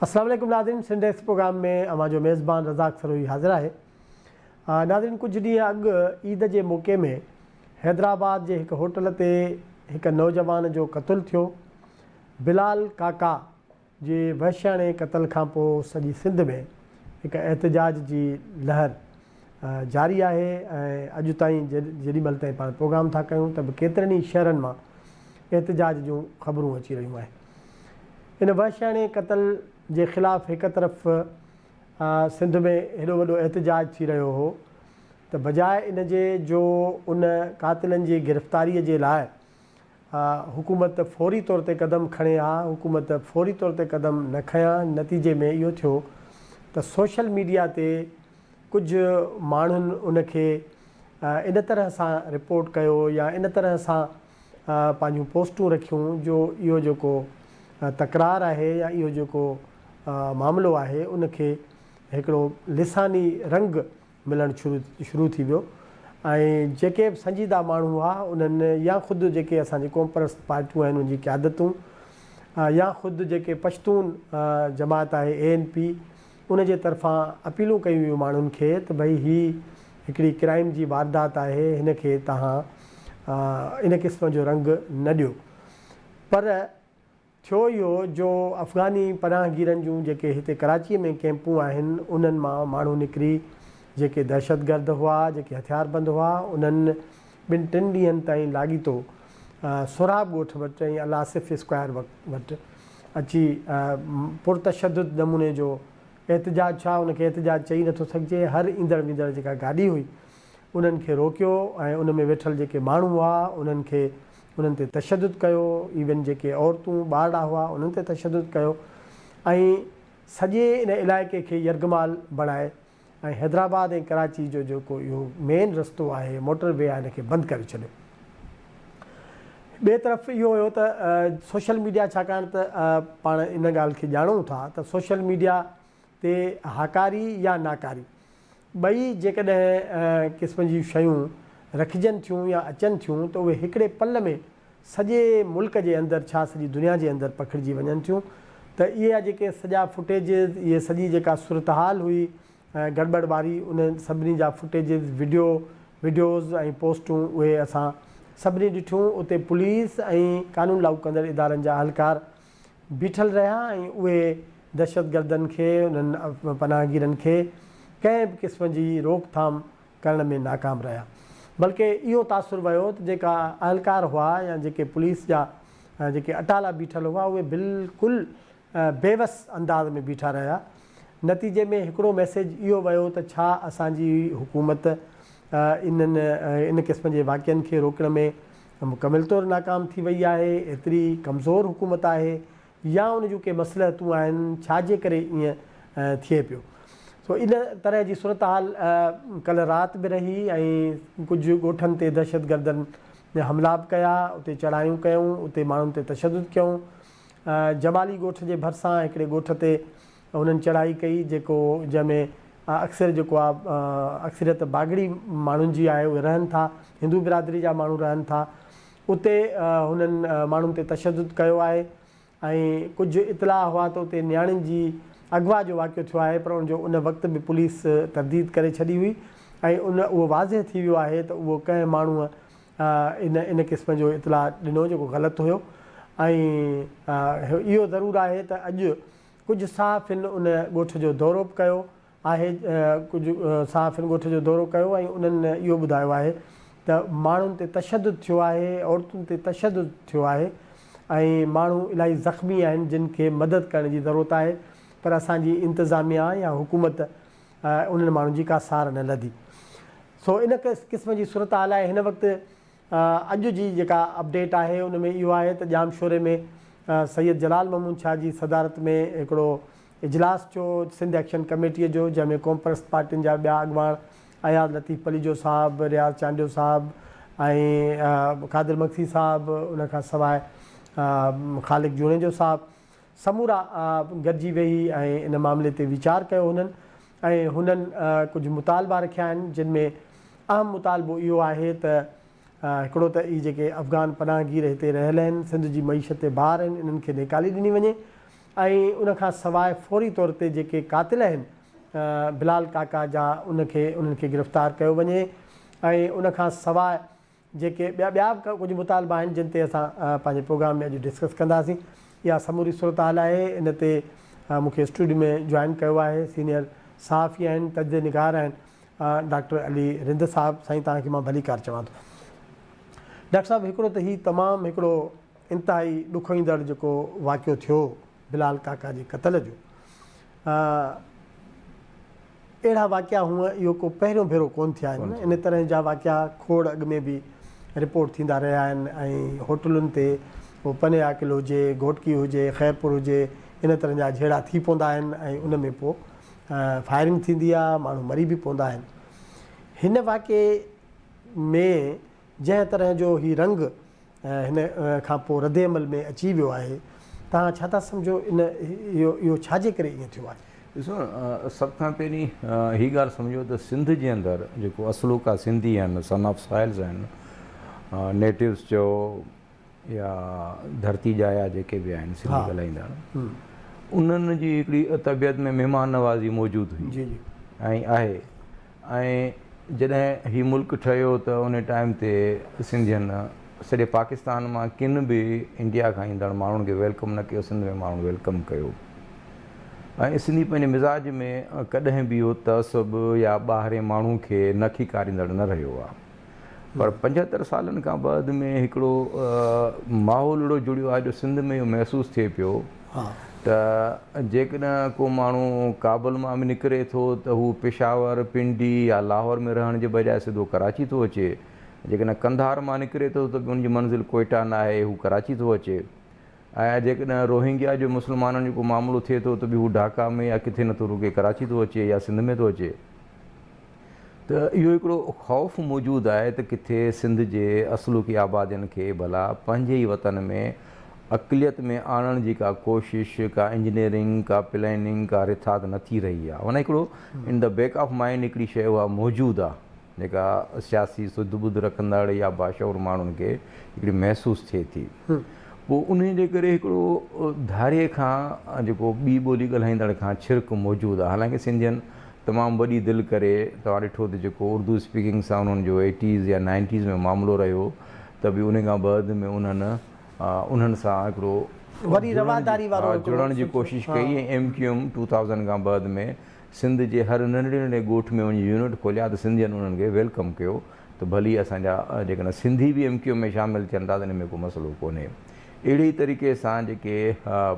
السلام عليڪم ناظرين سنڌ ڊيسڪ پروگرام ۾ اوهان جو ميزبان رزاق سروهي حاضر آهي. ناظرين ڪجهه ڏينهن اڳ عيد جي موقعي ۾ حيدرآباد جي هڪ هوٽل تي هڪ نوجوان جو قتل ٿيو. بلال ڪاڪا جي وحشياڻي قتل کانپوء سڄي سنڌ ۾ هڪ احتجاج جي لهر جاري آهي ۽ اڄ تائين جيڏي مهل تائين پاڻ پروگرام ٿا ڪيون ته به ڪيترن ئي شهرن مان احتجاج جون خبرون اچي رهيون آهن. ان وحشياڻي قتل جي خلاف هڪ طرف سنڌ ۾ هيڏو وڏو احتجاج ٿي رهيو هو ته بجاء ان جي جو ان قاتلن جي گرفتاري جي لاء حڪومت فوري طور تي قدم کڻي ها، حڪومت فوري طور تي قدم نه کنيا، نتيجي ۾ اهو ٿيو ته سوشل ميڊيا تي ڪجهه ماڻهن ان کي ان طرح سان رپورٽ ڪيو يا ان طرح سان پنهنجون پوسٽون رکيون جو اهو جيڪو تڪرار آهي يا اهو جيڪو معاملو آهي ان کي هڪڙو لساني رنگ ملڻ شروع ٿي ويو ۽ جيڪي به سنجيده ماڻهو هئا انهن يا خود جيڪي اسان جي قومپرست پارٽيون آهن ان جي قيادتون يا خود جيڪي پشتون جماعت آهي اي اين پي ان جي طرفان اپيلون ڪيون ويون ماڻهن کي ته ڀئي هي هڪڙي ڪرائيم جي واردات آهي هن کي توهان ان قسم جو رنگ نه ڏيو پر ٿيو اهو جو افغاني پناهگيرن جون جيڪي هتي ڪراچي ۾ ڪئمپون آهن انهن مان ماڻهو نڪري جيڪي دهشتگرد هئا جيڪي هٿياربند هئا انهن ٻن ٽن ڏينهن تائين لاڳيتو سهراب ڳوٺ وٽ ۽ الاصف اسڪوائر وٽ اچي پرتشدد نموني جو احتجاج ڇا ان کي احتجاج چئي نٿو سگهجي هر ايندڙ ويندڙ جيڪا گاڏي هئي انهن کي روڪيو ۽ ان ۾ ويٺل جيڪي ماڻهو هئا انهن کي انهن تي تشدد ڪيو ايون جيڪي عورتون ٻارڙا هئا انهن تي تشدد ڪيو ۽ سڄي ان علائقي کي يرغمال بڻائي ۽ حيدرآباد ۽ ڪراچي جو جيڪو اهو مين رستو آهي موٽر وي آهي ان کي بند ڪري ڇڏيو. ٻئي طرف اهو هيو ته سوشل ميڊيا ڇاڪاڻ ته پاڻ ان ڳالهه کي ڄاڻون ٿا ته سوشل ميڊيا تي هاڪاري يا ناڪاري ٻئي جيڪڏهن قسم جون شيون رکجن ٿيون يا اچن ٿيون ته اهي هڪڙي پل ۾ سڄي ملڪ جي اندر ڇا سڄي دنيا جي اندر پکڙجي وڃن ٿيون ته اهي جيڪي سڄا فوٽيجز اهي سڄي جيڪا صورتحال هئي گڙٻڙ واري ان سڀني جا فوٽيجز وڊيو وڊيوز ۽ پوسٽون اهي اسان سڀني ڏٺيون اتي پوليس ۽ قانون لاڳو ڪندڙ ادارن جا اهلڪار بيٺل رهيا ۽ اهي دهشتگردن کي انهن پناهگيرن کي ڪنهن به قسم جي روڪٿام ڪرڻ ۾ ناڪام رهيا بلڪه اهو تاثر ويو ته جيڪا اهلڪار هئا يا جيڪي پوليس جا جيڪي اٽالا بيٺل هئا اهي بلڪل بيوس انداز ۾ بيٺا رهيا نتيجي ۾ هڪڙو ميسيج اهو ويو ته ڇا اسان جي حڪومت انهن ان قسم جي واقعن کي روڪڻ ۾ مڪمل طور ناڪام ٿي وئي آهي ايتري ڪمزور حڪومت آهي يا ان جون ڪي مصلحتون آهن ڇا جي ڪري ائين ٿئي پيو. سو ان طرح جي صورتحال ڪلهه رات به رهي ۽ ڪجهه ڳوٺن تي دهشتگردن حملا به ڪيا، اتي چڙهايون ڪيون، اتي ماڻهن تي تشدد ڪيون. جمالي ڳوٺ جي ڀرسان هڪڙي ڳوٺ تي انهن چڙهائي ڪئي جيڪو جنهن ۾ اڪثر جيڪو آ اڪثريت باگڙي ماڻهن جي آهي اهي رهن ٿا، هندو برادري جا ماڻهو رهن ٿا. اتي هنن ماڻهن تي تشدد ڪيو آهي ۽ ڪجهه اطلاع هئا ته اتي نياڻين جي اغوا جو واقعو ٿيو آهي پر ان جو ان وقت به پوليس ترديد ڪري ڇڏي هئي ۽ ان اهو واضح ٿي ويو آهي ته اهو ڪنهن ماڻهوء ان ان قسم جو اطلاع ڏنو جيڪو غلط هيو ۽ اهو ضرور آهي ته اڄ ڪجهه صحافين ان ڳوٺ جو دورو به ڪيو آهي ڪجهه صحافين ڳوٺ جو دورو ڪيو ۽ انهن اهو ٻڌايو آهي ته ماڻهن تي تشدد ٿيو آهي عورتن تي تشدد ٿيو آهي ۽ ماڻهو الاهي زخمي آهن جن کي مدد ڪرڻ جي ضرورت آهي پر اسان جي انتظاميا يا حڪومت انهن ماڻهن جي ڪا سار نه لڌي سو ان قسم جي صورتحال آهي هن وقت اڄ جي جيڪا اپڊيٽ آهي ان ۾ اهو آهي ته ڄامشوري ۾ سيد جلال محمود شاهه جي صدارت ۾ هڪڙو اجلاس ٿيو سنڌ ايڪشن ڪميٽيء جو جنهن ۾ قومپرست پارٽين جا ٻيا اڳواڻ اياز لطيف پليجو صاحب، رياض چانڊيو صاحب ۽ قادر مگسي صاحب ان کان سواء خالق جوڻيجو صاحب سمورا گڏجي ويهي ۽ ان معاملي تي ويچار ڪيو هنن ۽ هنن ڪجهه مطالبا رکيا آهن جن ۾ اهم مطالبو اهو آهي ته هڪڙو ته اهي جيڪي افغان پناهگير هتي رهيل آهن سنڌ جي معيشت تي بار آهن انهن کي نيڪالي ڏني وڃي. ۽ ان کان سواء فوري طور تي جيڪي قاتل آهن بلال ڪاڪا جا ان کي انهن کي گرفتار ڪيو وڃي ۽ ان کان سواء جيڪي ٻيا ٻيا به ڪجهه مطالبا آهن جن تي اسان پنهنجي پروگرام ۾ اڄ ڊسڪس ڪنداسين. اها سموري صورتحال آهي ان تي مون کي اسٽوڊيو ۾ جوائن ڪيو آهي سينيئر صحافي آهن تجزئي نگار آهن ڊاڪٽر علي رند صاحب سائين توهان کي مان ڀليڪار چوان ٿو. ڊاڪٽر صاحب هڪڙو ته هي تمام هڪڙو انتهائي ڏکوئيندڙ جيڪو واقعو ٿيو بلال ڪاڪا جي قتل جو اهڙا واقعا هونء اهو ڪو پهريون ڀيرو ڪونه ٿيا آهن ان طرح جا واقعا کوڙ اڳ ۾ به رپورٽ ٿيندا رهيا آهن ۽ هوٽلن تي پوء پني عاقل هجي گهوٽڪي هجي خيرپور هجي ان طرح جا جهيڙا ٿي پوندا آهن ۽ ان ۾ پوء فائرنگ ٿيندي آهي ماڻهو مري به پوندا آهن هن واقعي ۾ جنهن طرح جو هي رنگ هن کان پوء رد عمل ۾ اچي ويو آهي، توهان ڇا ٿا سمجهو ان اهو اهو ڇا جي ڪري ائين ٿيو آهي؟ ڏسو سڀ کان پهرين هي ڳالهه سمجهو ته سنڌ جي اندر جيڪو اصلوڪا سنڌي آهن سن آف سائلز آهن نيٽوز چئو يا ڌرتي ڄايا جيڪي به آهن سنڌي ڳالهائيندڙ انهن جي هڪڙي طبيعت ۾ مهمان نوازي موجود هئي ۽ آهي ۽ جڏهن هي ملڪ ٺهيو ته ان ٽائيم تي سنڌين سڄي پاڪستان مان ڪن به انڊيا کان ايندڙ ماڻهن کي welcome نه ڪيو سنڌ ۾ ماڻهن welcome ڪيو ۽ سنڌي پنهنجي مزاج ۾ ڪڏهن به اهو تعصب يا ٻاهرين ماڻهو کي نه کيڪاريندڙ نه رهيو آهي پر 75 سالن کان بعد ۾ هڪڙو ماحول اهڙو جڙيو آهي جو سنڌ ۾ اهو محسوس ٿئي پيو ته جيڪڏهن ڪو ماڻهو ڪابل مان به نڪري ٿو ته هو پشاور، پنڊي يا لاهور ۾ رهڻ جي بجاء سڌو ڪراچي ٿو اچي. جيڪڏهن قنڌار مان نڪري ٿو ته به ان جي منزل ڪوئيٽا ناهي، هو ڪراچي ٿو اچي. ۽ جيڪڏهن روهنگيا جو مسلمانن جو ڪو معاملو ٿئي ٿو ته به هو ڍاڪا ۾ يا ڪٿي نٿو رڪي ڪراچي ٿو اچي يا سنڌ ۾ ٿو اچي. ته اهو هڪڙو خوف موجود آهي ته ڪٿي سنڌ جي اصلوڪي آبادين کي ڀلا پنهنجي ئي وطن ۾ اقليت ۾ آڻڻ جي ڪا ڪوشش، ڪا انجنيئرنگ، ڪا پلاننگ، ڪا رٿا ته نه ٿي رهي آهي. معنيٰ هڪڙو in the back of mind هڪڙي شيء اها موجود آهي جيڪا سياسي سڌ ٻڌ رکندڙ يا باشعور ماڻهن کي هڪڙي محسوس ٿئي ٿي. پوء انهي جي ڪري هڪڙو ڌاريي کان جيڪو ٻي ٻولي ڳالهائيندڙ کان ڇرڪ موجود آهي. حالانڪه سنڌين تمام وڏي دل ڪري توهان ڏٺو ته جيڪو اردو اسپيڪنگ سان انهن جو ايٽيز يا نائنٽيز ۾ معاملو رهيو ته به انهي کان بعد ۾ انهن انهن سان هڪڙو وري رواداري وارو هڪڙو جڙڻ جي ڪوشش ڪئي ۽ ايم ڪيو ايم 2000 کان بعد ۾ سنڌ جي هر ننڍڙي ننڍڙي ڳوٺ ۾ وڃي يونٽ کوليا ته سنڌين انهن کي welcome ڪيو ته ڀلي اسان جا جيڪڏهن سنڌي به ايم ڪيو ايم ۾ شامل ٿين ٿا ته ان ۾ ڪو مسئلو ڪونهي. اهڙي ئي طريقي سان جيڪي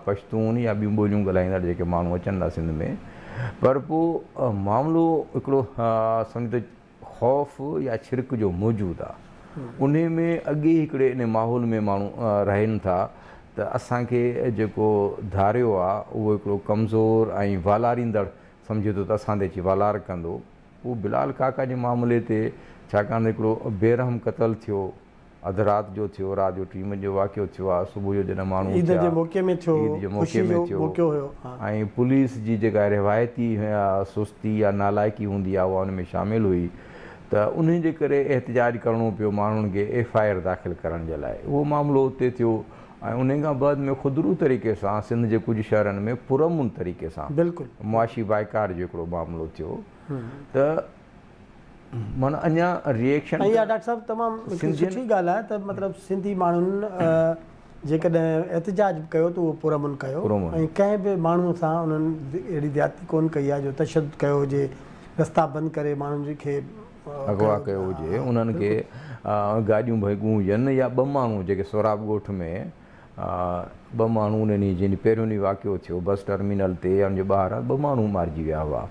پشتون يا ٻيون ٻوليون ڳالهائيندڙ جيڪي ماڻهو اچن ٿا سنڌ ۾ پر پوء معاملو هڪڙو سمجهه ته خوف يا ڇرڪ جو موجود آ انهي ۾ اڳي ئي هڪڙي انهي ماحول ۾ ماڻهو رهن ٿا ته اسان کي جيڪو ڌاريو آ اهو هڪڙو ڪمزور ۽ والاريندڙ سمجهي ٿو ته اسان تي اچي والار ڪندو پوء بلال ڪاڪا جي معاملي تي ڇاڪاڻ ته هڪڙو بي رحم قتل ٿيو اڌ رات جو ٿيو، رات جو ٽين بجي جو واقعو ٿيو آ، صبح جو جڏهن ماڻهو عيد اٿيا، جي موقعي ۾ ٿيو، عيد جي خوشي موقعي ۾ جو ٿيو موقعو هيو، ها. ۽ پوليس جي جيڪا روايتي سستي يا نالائقي هوندي آ اها ان ۾ شامل هئي ته انهي جي ڪري احتجاج ڪرڻو پيو ماڻهن کي ايف I R داخل ڪرڻ جي لاء اهو معاملو اتي ٿيو ۽ انهي کان بعد ۾ خودرو طريقي سان سنڌ جي ڪجهه شهرن ۾ پرامن طريقي سان بلڪل. معاشي بائيڪاٽ جو هڪڙو معاملو ٿيو ته معنيٰ اڃا ريئيڪشن ۽ اها ڊاڪٽر صاحب تمام هڪڙي سٺي ڳالهه آهي ته مطلب سنڌي ماڻهن جيڪڏهن احتجاج به ڪيو ته اهو پرامن ڪيو ۽ ڪنهن به ماڻهو سان انهن اهڙي زيادتي ڪونه ڪئي آهي جو تشدد ڪيو هجي رستا بند ڪري ماڻهن کي اغوا ڪيو هجي انهن کي گاڏيون ڀڳيون هجن يا ٻه ماڻهو جيڪي سهراب ڳوٺ ۾ ٻه ماڻهو ان ڏينهن جنهن ڏينهن پهريون ڏينهن واقعو ٿيو بس ٽرمينل تي يا ان جي ٻاهران ٻه ماڻهو مارجي ويا هئا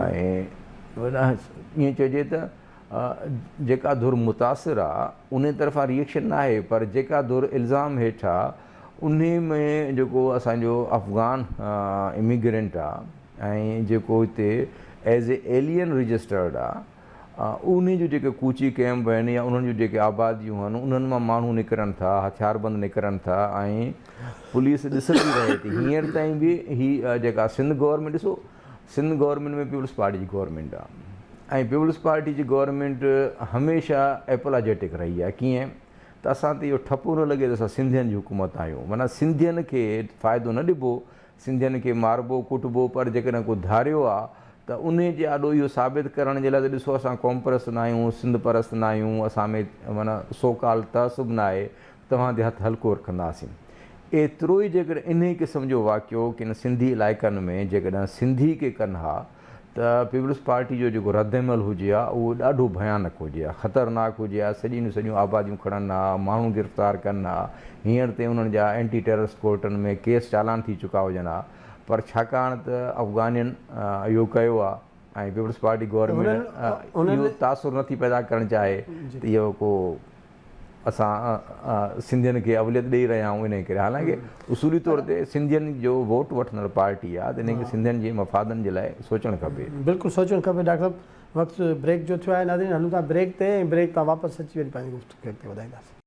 ۽ ائين چئجي ته جيڪا ڌر متاثر آ ان طرفان ريئيڪشن ناهي پر جيڪا ڌر الزام هيٺ آ انهي ۾ جيڪو اسان جو افغان اميگرينٽ آ ۽ جيڪو هتي ايز اي ايلين رجسٽرڊ آ انهي جون جيڪي ڪوچي ڪئمپ آهن يا انهن جون جيڪي آباديون آهن انهن مان ماڻهو نڪرن ٿا هٿياربند نڪرن ٿا ۽ پوليس ڏسندي رهي ٿي هينئر تائين به هي جيڪا سنڌ گورنمينٽ ڏسو سنڌ گورنمينٽ ۾ پيپلز پارٽي جي گورنمينٽ آهي ۽ پيپلز پارٽي جي گورنمينٽ هميشه ايپولاجيٽڪ رهي آهي ڪيئن ته اسان تي اهو ٺپو نه لڳي ته اسان سنڌين جي حڪومت آهيون معنيٰ سنڌين کي فائدو نه ڏبو سنڌين کي ماربو ڪٽبو پر جيڪڏهن ڪو ڌاريو آ ته انهي جي آڏو اهو ثابت ڪرڻ جي لاء ته ڏسو اسان قومپرست ناهيون، سنڌ پرست ناهيون، اسان ۾ معنيٰ سو ڪالڊ تعصب ناهي، توهان تي هٿ هلڪو رکنداسين. ايترو ئي جيڪڏهن انهي قسم جو واقعو ڪن سنڌي علائقن ۾ جيڪڏهن سنڌي ڪي ڪن ها ته پيپلز پارٽي جو جيڪو ردعمل هجي ها اهو ڏاڍو ڀيانڪ هجي ها، خطرناڪ هجي ها، سڄيون جون سڄيون آباديون کڻن ها، ماڻهو گرفتار ڪن ها، هينئر تائين انهن جا اينٽي ٽيررسٽ ڪورٽن ۾ ڪيس چالان ٿي چڪا هجن ها. پر ڇاڪاڻ ته افغانين اهو ڪيو آهي ۽ پيپلز پارٽي گورنمينٽ اهو تاثر نٿي پيدا ڪرڻ چاهي ته اهو ڪو اسان سنڌين کي اوليت ڏئي رهيا آهيون انهي ڪري حالانڪه اصولي طور تي سنڌين جو ووٽ وٺندڙ پارٽي آهي ته انهي کي سنڌين جي مفادن جي لاء سوچڻ کپي. بلڪل سوچڻ کپي ڊاڪٽر صاحب وقت بريڪ جو ٿيو آهي ناظرين هلون ٿا بريڪ تي ۽ بريڪ تان واپس اچي وري پنهنجي گفتگو کي اڳتي وڌائينداسين.